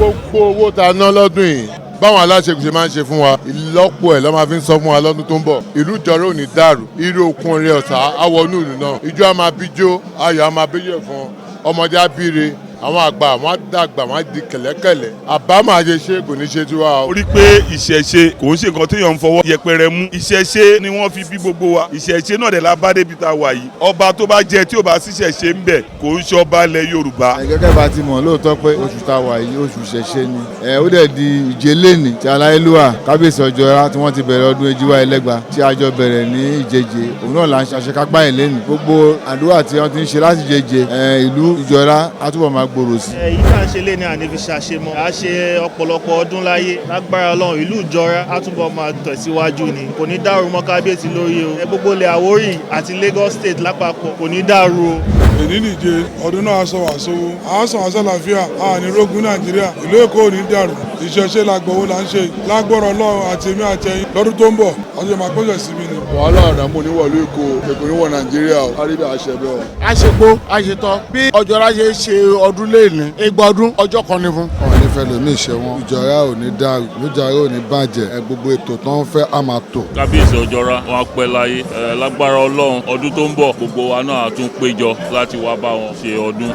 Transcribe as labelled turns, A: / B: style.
A: Gbogbo owó tá a ná lọ́dún yìí, báwọn aláṣẹ ṣe máa ń ṣe fún wa, ìlọ́po ẹ̀ ló máa fi ń sọ fún wa lọ́dún tó ń bọ̀. Ìlú Ìjọra ò ní dàrú, irú okun orí ọ̀sà àwọnú ìlú náà, ijó á máa bíjó, ayọ̀ á máa bíyọ̀ fún ọmọdé, á bíire, àwọn àgbà wọn á dàgbà, wọn á di kẹ̀lẹ́kẹ̀lẹ́. Àbámọ̀ àṣeṣe kò ní ṣe tiwa o.
B: Orí pé ìṣẹ̀ṣe kò ń ṣe nǹkan téèyàn ń fọwọ́ yẹpẹrẹ mú. Ìṣẹ̀ṣe ni wọ́n fi bí gbogbo wa, ìṣẹ̀ṣe náà dẹ̀ la bá débi tá a wà yìí. Ọba tó bá jẹ tí ò bá síṣẹ̀ṣe ń bẹ̀, kò ń ṣe ọba ilẹ̀ Yorùbá.
C: Gẹ́gẹ́ bá ti mọ̀ lóòótọ́ pé oṣù tá a wà yìí, oṣù ìṣẹ̀ṣe ni. Ẹ ó dẹ̀ di ìje lẹ́nì tí aláyélúwà kábíyèsí Ọjọ́ra tí wọ́n ti bẹ̀rẹ̀ ọdún Ejiwá Ẹlẹ́gba tí a jọ bẹ̀rẹ̀ ní ìjeje, òun náà là ń ṣàṣekágbá yẹn lẹ́nì. Gbogbo àdúrà tí wọ́n ti ń ṣe láti jeje, ìlú Ìjọra á túbọ̀ máa gbòòrò sí.
D: Èyí tá à ń ṣe lé ní àní fi ṣàṣemọ, a ṣe ọ̀pọ̀lọpọ̀ ọdún láyé lágbára Ọlọ́run. Ìlú Ìjọra á túbọ̀ máa tẹ̀síwájú ni, kò ní dàrú mọ́ kábíyèsí lórí o. Gbogbo ilẹ̀ Àwórì àti Lagos State lápapọ̀ kò ní dàrú o.
E: Èní nìje ọdún náà, sọ wà sówó, a sọ wà sálàáfíà, a ní rógún Nàìjíríà, ìlú Èkó ò ní dàrú. Ìṣẹ̀ṣe làgbọ̀wọ́ là ń ṣe lágbọ́rọ̀ Ọlọ́run àti èmi àtẹ̀yìn, lọ́dún tó ń bọ̀ àti ìmọ̀ àpéjọ síbi ni.
A: Wàhálà ọ̀dààmú oníwọ̀lú Èkó, Èkó níwọ̀ Nàìjíríà o, àríbí àṣẹ bẹ́ẹ̀ o.
F: A ṣe gbó, a ṣe tọ́ bí Ọjọ́ra ṣe ṣe ọdún léèní, igba ọdún ọjọ́ kan ní fún.
C: Wọn ní fẹ́ lómi ìṣe wọn, Ìjọra ò ní dàrú, Ìjọra ò ní bàjẹ́. Ẹ gbogbo ètò tó ń fẹ́, a máa tò.
G: Kábíyèsí Ọjọ́ra, wọn á pẹ́ láyé ẹ lágbára Ọlọ́run. Ọdún tó ń bọ̀, gbogbo wa náà á tún péjọ láti wá bá wọn ṣe ọdún.